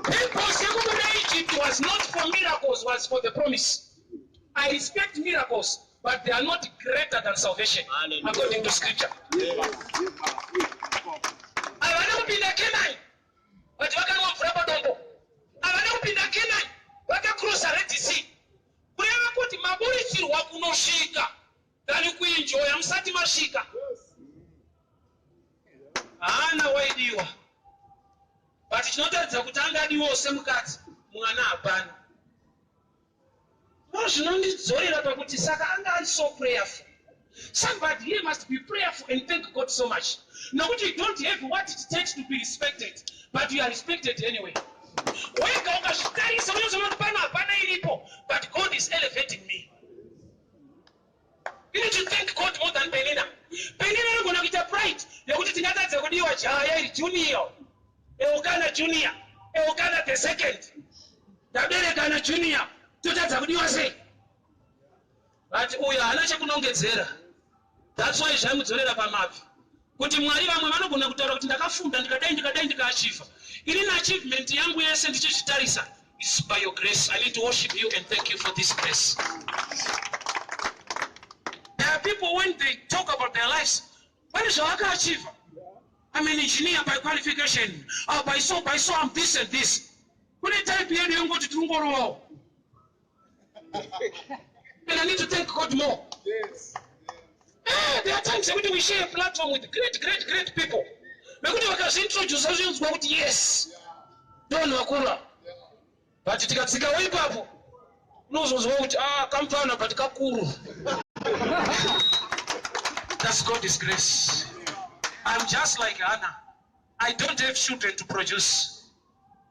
Purpose yekubuda Egypt was not for miracles, was for the promise. I respect miracles, but they are not greater than salvation, according to scripture. Havana kupinda Canaan, but vakanwa mvura padombo. Havana kupinda Canaan, vakakrosa Red Sea. Kureva kuti maburitsirwa kunosvika than kuenjoya musati masvika. Haana waidiwa, but chinotaridza kuti anga adiwawo semukadzi, mwana hapana. No, zvinondidzorera pakuti saka anga ari so prayerful. Somebody here must be prayerful and thank God so much. Nokuti you don't have what it takes to be respected, but you are respected anyway. Wega ukazvitarisa unozoona kuti pano hapana iripo, but God is elevating me. You need to thank God more than Penina. Penina anogona kuita pride yekuti tingatadze kudiwa jaya iri junior. Elkana junior, Elkana the second. Ndaberekana junior, totadza kudiwa sei? But uyu haana chekunongedzera. That's why zvaimudzorera pamabvi. Kuti Mwari vamwe vanogona kutaura kuti ndakafunda ndikadai ndikadai ndikaachiva. Ini achievement yangu yese ndichizvitarisa. It's by your grace. I need to worship you and thank you for this grace. There are people when they talk about their lives, pane zvavakaachiva. I'm an engineer by qualification. By so, by so, I'm this and this. Kune type yedu yengoti tirungorowawo. And I need to thank God more. Yes. There are times yekuti we share a platform with great, great, great people. Vekuti vakazviintroduce zvinzwa kuti yes, ndovanhu vakura. But tikatsikawo ipapo, unozonzwa kuti kamfana but kakuru. That's God's grace. I'm just like Hannah. I don't have children to produce,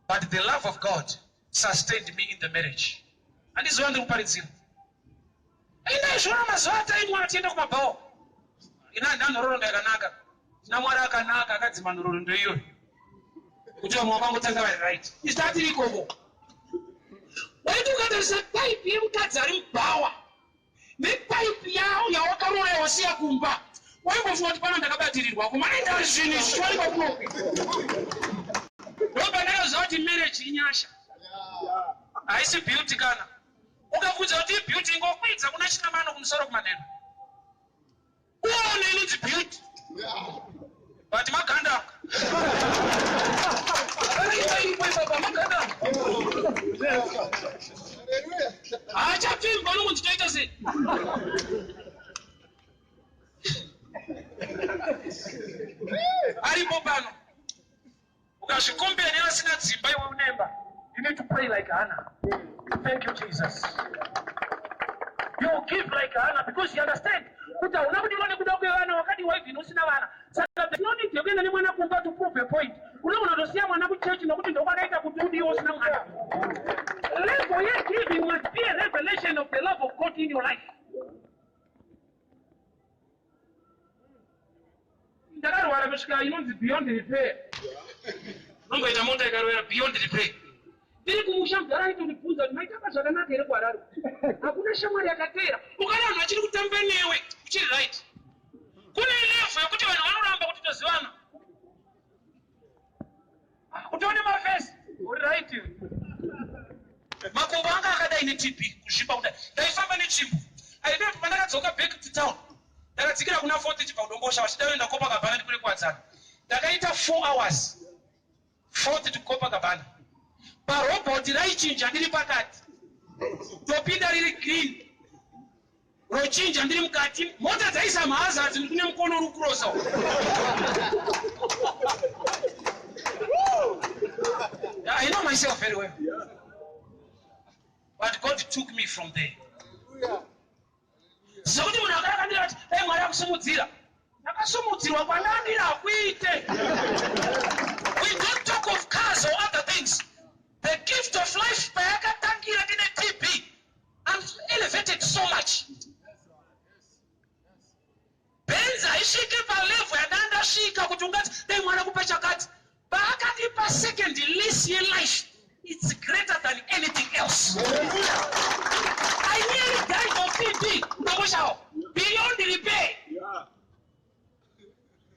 but the love of God sustained me in the marriage. Handiziva ndiri kuparidzira. Indaizviona mazuva ataimwa atienda kumabhawa. Ina handina nhororondo yakanaka. Tina Mwari akanaka akadzima nhororondo iyoyo. Kuti vamwe vakangotanga vari right. Isu tatiri ikoko. Waiti ukatarisa type yemukadzi ari mubhawa netype yawakaroora yawasiya kumba, waimbofunga kuti pano ndakabatirirwa kumana inda zvinhu izvi chiwanikwa kunoku. Ndopandakaziva kuti marriage inyasha, haisi beauty. Kana ukabvunza kuti beauty, ingokwidza kuna Chinamano kumusoro kumanhero uone inonzi beauty, but magandanga iripo ipapa, magandanga Hallelujah. Haachapfimbwa, nongonzi toita sei? Aripo pano ukazvikombera nevasina dzimba, iwe unemba. You need to pray like Hannah. Thank you, Jesus. You give like Hannah because you understand kuti hauna kudiwa nekuda kwevana, wakadiwa even usina vana. Saka there's no need yekuenda nemwana kumba to prove a point. Unogona kutosiya mwana kuchechi nokuti ndokwakaita kuti udiwe usina mwana. Level yegiving must be a revelation of the love of God in your life. Ndakarwara kusvika inonzi beyond repair. Unongoita mota ikarwera beyond repair. Ndiri kumusha, mudhara aitondibvunza kuti maitamba zvakanaka here kuHarare. Hakuna shamwari yakateera. Ukaona vanhu vachiri kutamba newe, uchiri right. Kune level yekuti vanhu vanoramba kuti tozivana. Kutione mafesi, uri right iwe. Makumbo anga akadai neTB, kuzvimba kudai. Ndaifamba netsvimbo. I remember pandakadzoka back to town, ndakadzikira kuna fourth chibva kuDombosha vachida kuenda Copacabana ndikure kuwadzana. Ndakaita 4 hours fourth to Copacabana. Parobhoti raichinja ndiri pakati, topinda riri green, rochinja ndiri mukati. Mota dzaisa mahazards kune mukono uri kurosa. I know myself very well. But God took me from there. Sekuti munhu akakandira kuti dai Mwari akusimudzira. Ndakasimudzirwa kwandandira hakuite. We don't talk of cars or other things. The gift of life payakatangira ndine TB. I'm elevated so much. Benz haisvike palevel yandandasvika kuti ungati dai Mwari akupa chakati. Paakatipa second lease yelife, it's greater than anything else. I nearly died of TB. Ndokoshawo. Beyond repair.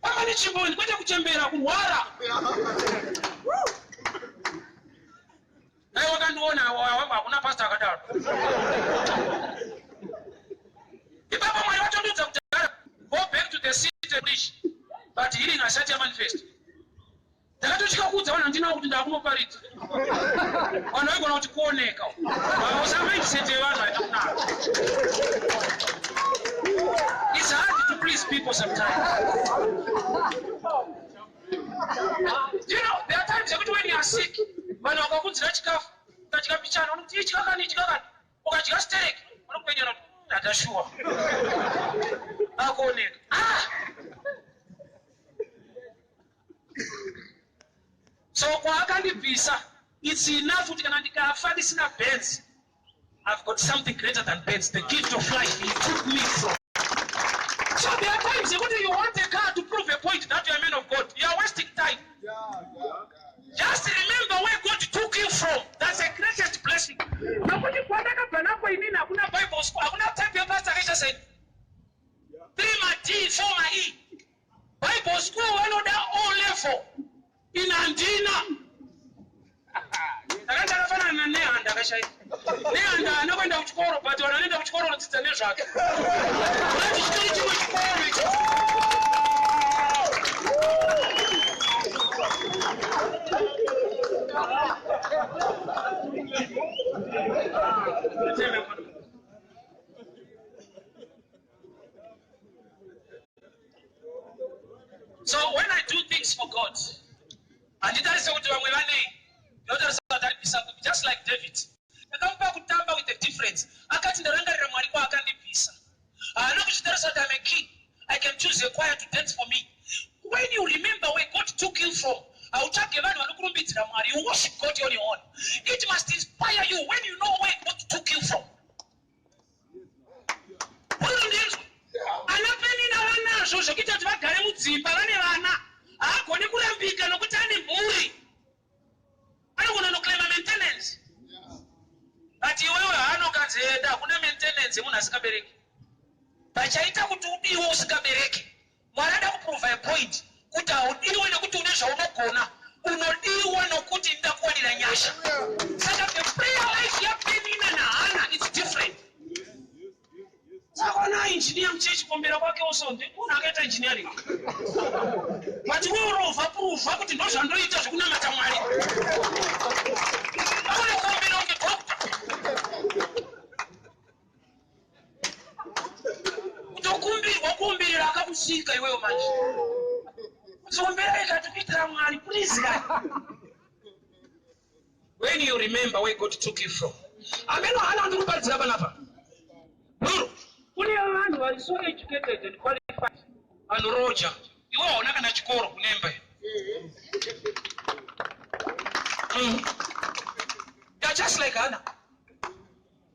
Pamba netsvimbo kwete kuchembera kurwara. Dai wakandiona wangu hakuna pastor akadaro. Ipapo Mwari vatondiudza kuti go back to the city and preach. But healing hasati yamanifest. Ndakatotya kuudza vanhu ndinawo kuti ndakunoparidza. Vanhu vaigona kuti kuoneka. Usa mindset yevanhu haina kunaka. It's hard to please people sometimes. You know, there are times yekuti when you are sick, vanhu vakakunzira chikafu, ukadya mbichana, unoti idya kani, idya kani. Ukadya stereki, unokupenyana kuti ndatashuwa. Akuoneka. Ah! So kwaakandibvisa, it's enough kuti kana ndikafa ndisina Benz, I've got something greater than Benz, the gift of life he took me from. So there are times yekuti you want a car to prove a point that you are a man of God. You are wasting time. Just remember where God took you from. That's the greatest blessing. Nokuti kwandakabva nako inini hakuna Bible school, hakuna type yepastor akaita sei. 3 ma D, 4 ma E. Bible school vanoda O level. Ina handina. Ndakanga ndakafanana naNehanda akashaya. Nehanda haana kuenda kuchikoro, but vanhu vanoenda kuchikoro vanodzidza nezvake. Unoti chitori chimwe chikoro icho. So when I do things for God, handitarise kuti vamwe vanei, ndinotarisa kuti aribvisa kupi, just like David. Ndakamupa kutamba with the difference. Akati ndarangarira Mwari kwaakandibvisa. Haana kuzvitarisa kuti I'm a king. I can choose a choir to dance for me. When you remember where God took you from, hautsvage vanhu vanokurumbidzira Mwari. You worship God on your own. It must inspire you when you know where God took you from. Unondinzwa? Ana Penina vanazvo zvekuita kuti vagare mudzimba vane vana. Haagoni kurambika nokuti ane mhuri. Anogona kunoclaima maintenance. But iwewe haanokanzi enda hakuna maintenance yemunhu asingabereki. Pachaita kuti udiwe usingabereki. Mwari ada kuprova a point kuti haudiwe nekuti une zvaunogona, unodiwa nokuti ndakuwanira nyasha. Saka the prayer life yaPenina naHana it's different. Saka ona engineer muchechi kuombera kwake also munhu akaita engineering. But weurova prova kuti ndozvandoita zvekunamata Mwari. Akone kuombera kunge doctor. Kutokumbirwa kuombirira akakusika iwewe manje. Kutombera ikati kuitira Mwari please God. When you remember where God took you from. Ameno hana ndiri kuparidzira panapa. Bro, kune vanhu vari so educated and qualified. Vanhu roja. Iwe hauna kana chikoro kunemba. You're just like Hannah.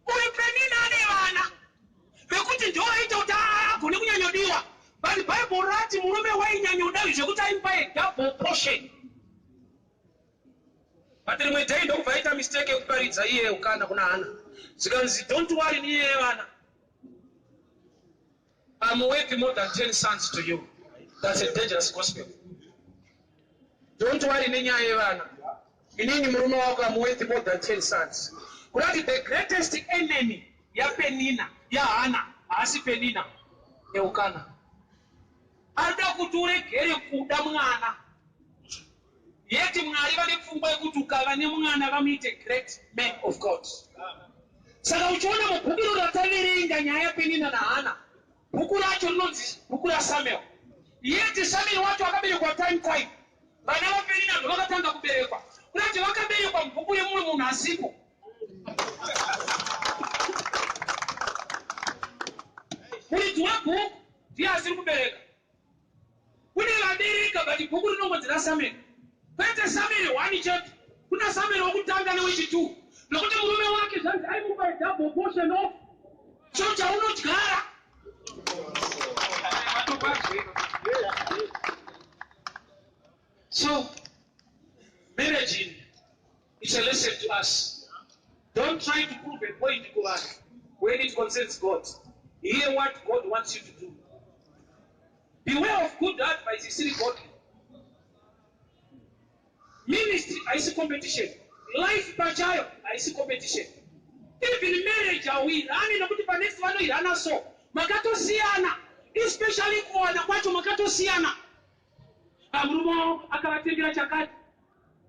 Uri Penina ane vana vekuti ndiwo aita kuti agone kunyanyodiwa. But Bible rati murume wainyanyoda zvekuti aimupa a double portion. But rimwe day ndokubva aita mistake yekuparidza iye Elkana kuna Hana. Zvikanzi don't worry niye vana. I'm worth more than 10 sons to you. That's a dangerous gospel. Don't worry nenyaya yevana. Inini murume wako I'm worth more than 10 sons. Kurati the greatest enemy yaPenina, yaHana, haasi Penina, Elkana. Arida kuti uregere kuda mwana. Yeti Mwari vane pfungwa yekuti ukava nemwana vamuite great man of God. Saka uchiona mubhuku iro rataverenga nyaya yaPenina naHana, bhuku racho rinonzi bhuku raSamuel. Yeti Samuel wacho akaberekwa time time. Vana vaPenina ndovakatanga kuberekwa. Kurati vakaberekwa mubhuku yemumwe munhu asipo. Muridzi webhuku ndiye asiri kubereka. Kune vabereka but bhuku rinongonzi raSamuel. Kwete Samuel 1 chete. Kuna Samuel wokutanga newechi2. Nokuti murume wake zvanzi aimupa double portion of cho chaunodyara. So, marriage is a lesson to us. Don't try to prove a point to us when it concerns God. Hear what God wants you to do. Beware of good advice isiri godly. Ministry haisi competition. Life pachayo haisi competition. Even marriage hauirani nokuti panext vanoirana so. Makatosiyana. Especially kuwana kwacho makatosiyana. Murume akavatengera chakati.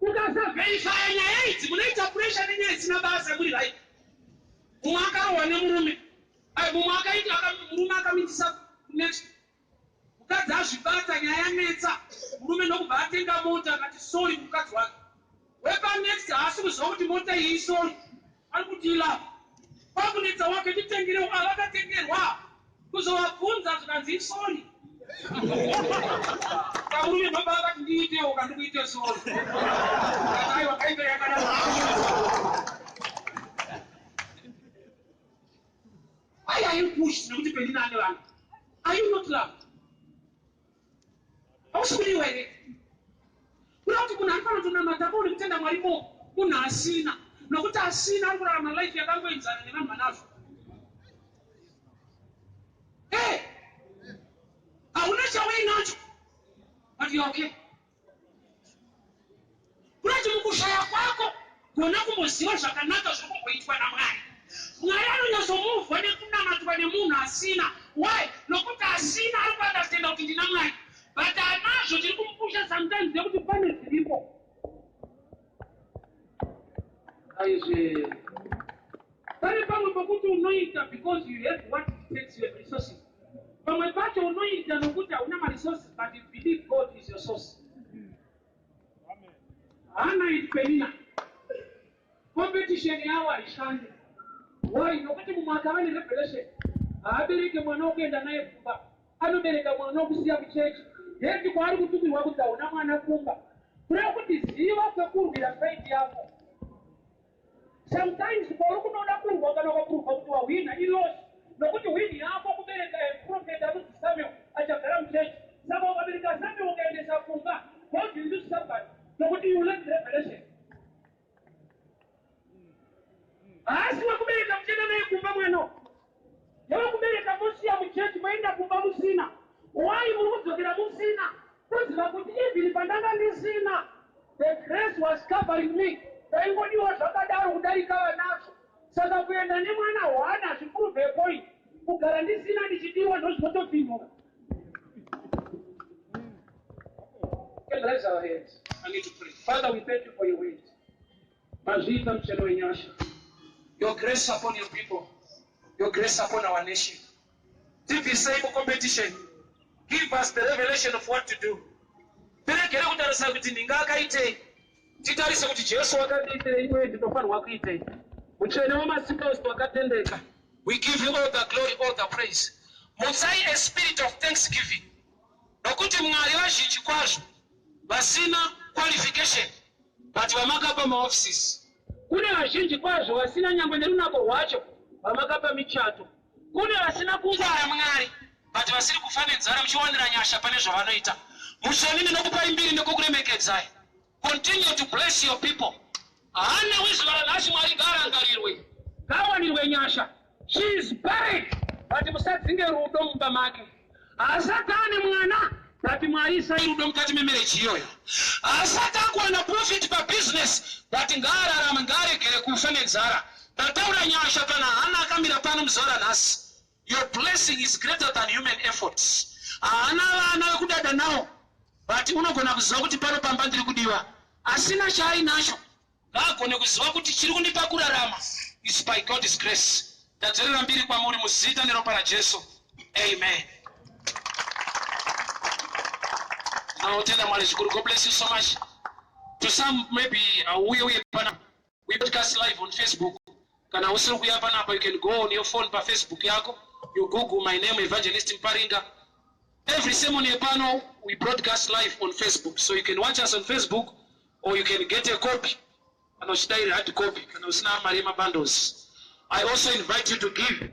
Ukasaverifya nyaya idzi munoita pressure nenyaya isina basa muri right. Mumwe akarohwa nemurume. Mumwe akaita murume akamitisa next. Mukadzi azvibata nyaya yanetsa. Murume ndokubva atenga mota akati sorry mukadzi wake. Wepa next haasi kuziva kuti mota iyi sorry. Ari kuti ilove. Kwakunetsa wake nditengerewo avakatengerwa. Kuzovabvunza zvikanzi isorry. Kamurume ndobva akati ndiitewo kandikuite sorry. Aiwa kaito yakadaro. Why are you pushed nekuti Penina ane vana? Are you not loved? Hausi kudiwa here? Kuda kuti munhu anofanira kutonamata ko nekutenda Mwari mo munhu asina nokuti asina ari kurarama life yakangoenzana nevanhu vanazvo. Hey! Hauna chauinacho but you are okay. Kurati mukushaya kwako gona kumboziva zvakanaka zviri kumboitwa naMwari. Mwari anonyatsomuvhwa nekunamatwa nemunhu asina. Why? Nokuti asina ari kuunderstanda kuti ndina Mwari. But anazvo tiri kumupusha sometimes nekuti pane zviripo. Aizve. Pane pamwe pokuti unoita because you have what it takes, you have resources. Pamwe pacho unoita nokuti hauna maresources but you believe God is your source. Hana and Penina. Competition yavo haishandi. Why? Nokuti mumwe akava nerevelation haabereke mwana wokuenda naye kumba, anobereka mwana wokusiya kuchechi. Yeti kwaari kutukirwa kuti hauna mwana kumba. Kureva kuti ziva kwekurwira fight yako. Sometimes kwauri kunoda kurwa kana ukaprova kuti wahwina iloss. Nokuti win yako kubereka a prophet anonzi Samuel achagara muchechi. Saka ukabereka Samuel ukaendesa kumba, God will use somebody. Nokuti you lack revelation. Haasi wekubereka muchienda naye kumba mweno. Ndewekubereka mosiya muchechi moenda kumba musina. Why muri kudzokera musina? Kuziva kuti even pandanga ndisina, the grace was covering me. Ndaingodiwa zvakadaro kudarika vanazvo. Saka kuenda nemwana hwana hazviprove a point. Kugara ndisina ndichidiwa ndozvinotopindura. Can raise our hands. I need to pray. Father, we thank you for your word. Mazviita mucheno wenyasha. Your grace upon your people. Your grace upon our nation. Tibvisei mucompetition. Give us the revelation of what to do. Tiregere kutarisa kuti ndingakaitei. Titarise kuti Jesu wakatiitei uye ndinofanirwa kuitei. Mutsvene wamasimba ose wakatendeka. We give you all the glory, all the praise. Mutsai a spirit of thanksgiving. Nokuti Mwari vazhinji kwazvo vasina qualification but vamakapa maoffices. Kune vazhinji kwazvo vasina nyangwe nerunako rwacho vamakapa michato. Kune vasina kungwara Mwari but vasiri kufa nenzara muchiwanira nyasha pane zvavanoita. Mutsvene ndinokupai mbiri nekukuremekedzai. Continue to bless your people. She is buried, but musadzinge rudo mumba make. Haasati ane mwana, but Mwari isai rudo mukati memarriage iyoyo. Haasati akuwana profit pabusiness, but ngaararame, ngaaregere kufa nenzara. Ndataura nyasha kana Hana akamira pano muzuva ranhasi. Your blessing is greater than human efforts. Haana vana vekudada nawo, but unogona kuziva kuti pano pamba ndiri kudiwa. Asina chaainacho ngaagone kuziva kuti chiri kundipa kurarama is by God's grace. Ndadzorera mbiri kwamuri muzita neropa raJesu, amen. Ndinotenda Mwari zvikuru. God bless you so much. To some, maybe auye uye pana, we broadcast live on Facebook. Kana usiri kuuya panapa, you can go on your phone, paFacebook yako, you Google my name, Evangelist Mparinga. Every sermon yepano we broadcast live on Facebook, so you can watch us on Facebook or you can get a copy kana uchida iri hard copy, kana usina mari yemabundles. I also invite you to give.